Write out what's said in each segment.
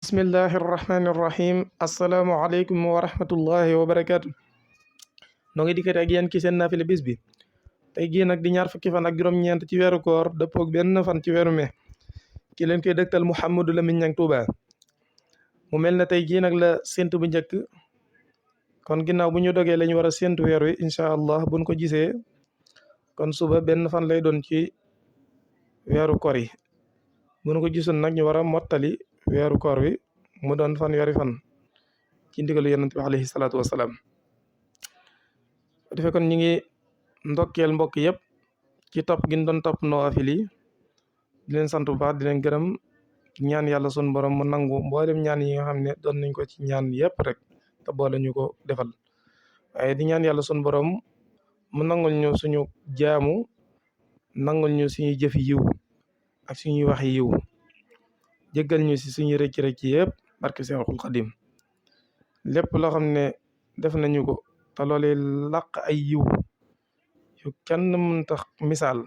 bismillahi irrahmani irrahim asalaamualeykum wa rahmatullahi wa barakaatu. noo ngi dikkati ak yéen ci seen naafile bis bi tey gii nag di ñaar fukki fan ak juróom-ñeent ci weeru koor dëppoog benn fan ci weeru mai ki leen koy dëgtal Mouhamadou Lamine Niang Touba. mu mel ne tey jii nag la séntu bu njëkk kon ginnaaw bu ñu dogee la ñu war a séntu weer wi incha allah buñ ko gisee kon suba benn fan lay doon ci weeru koor yi buñ ko gisoon nag ñu war a mottali weeru koor wi mu doon fanweeri fan ci ndigalu yonent bi alayhi salaatu wasalaam. defee kon ñu ngi ndokkeel mbokk yëpp ci topp gi ñu doon topp nawaafil yi di leen sant bu baax di leen gërëm ñaan yàlla sun borom mu nangu mboolem ñaan yi nga xam ne doon nañ ko ci ñaan yëpp rek te boole ñu ko defal waaye di ñaan yàlla sun borom mu nangul ñu suñu jaamu nangul ñu suñuy jëfi yiw ak suñuy wax yiw jéggal ñu si suñu rëcc-rëcc yëpp barke Seexul Xadim lépp loo xam ne def nañu ko te loolee làq ay yiw yu kenn mën tax misaal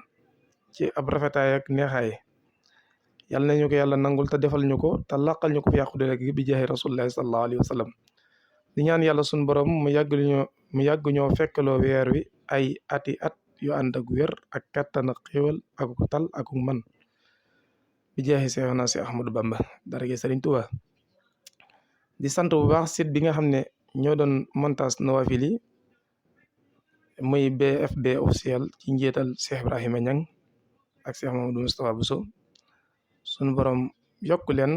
ci ab rafetaay ak neexaay yàlla nañu ko yàlla nangul te defal ñu ko te làqal ñu ko fi yàqu rek bi jaahi rasulillahi sallallahu alayhi wa sallam di ñaan yàlla sun borom mu yàgg ñoo fekkaloo weer wi ay ati at yu ànd ak wér ak kattan ak xéwal ak tal ak man bi jaahi Seexuna si Ahmadou Bamba darage Sëriñ Tuuba. di sant bu baax site bi nga xam ne ñoo doon montage nawaafil yi muy BFB officiel ci njiital Cheikh Ibrahima Niang ak Cheikh Mamadou Moustapha Bousso sunu borom yokk leen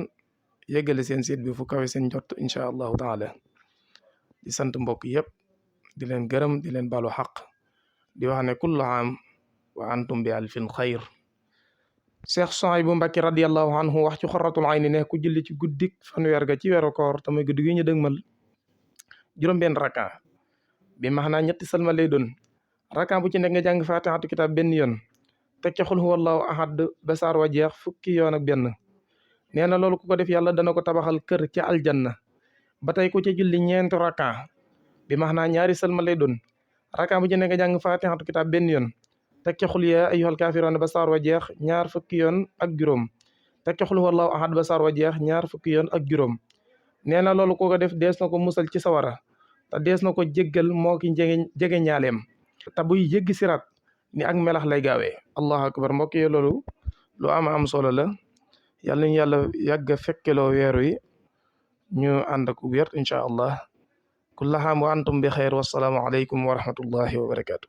yeggale seen site bi fu kawe seen njott incha allahu taala. di sant mbokk yëpp di leen gërëm di leen balu xaq di wax ne kullu aam wa antum bi alfin xayr. Cheikh Souhaïbou Mbacké radiallahu anhu wax ci Xurratul Ayni ne ku julli ci guddik fanweer ga ci weeru koor te muy guddi gi ñu dëgmal juróom-benn rakka bi maanaa ñetti salma lay doon rakka bu ci nekk nga jàng fatihatu kitab benn yoon teg ca xul huwallahu ahad ba saar wa jeex fukki yoon ak benn. nee na loolu ku ko def yàlla dana ko tabaxal kër ci aljanna. ba tey ku ci julli ñeenti rakka bi maanaa ñaari salma lay doon rakka bu ci nekk nga jàng fatihatu kitab benn yoon teg ca xul yaa ayyuhal kaafiruun ba saar wa jeex ñaar fukki yoon ak juróom teg ca xul huwallahu ahad ba saar wa jeex ñaar fukki yoon ak juróom. nee na loolu ku ko def dees na ko musal ci sawara te dees na ko jéggal moo ki jege ñaaleem te buy jéggi siraat ni ak melax lay gaawee. allahu akbar mbokk yi loolu lu am solo la yàlla nañu yàlla yàgg a fekkeloo weer wi ñu ànd ak wér incha allah. kulla aam wa antum bi xayr wassalaamu aleykum wa rahmatullahi wa barakaatu.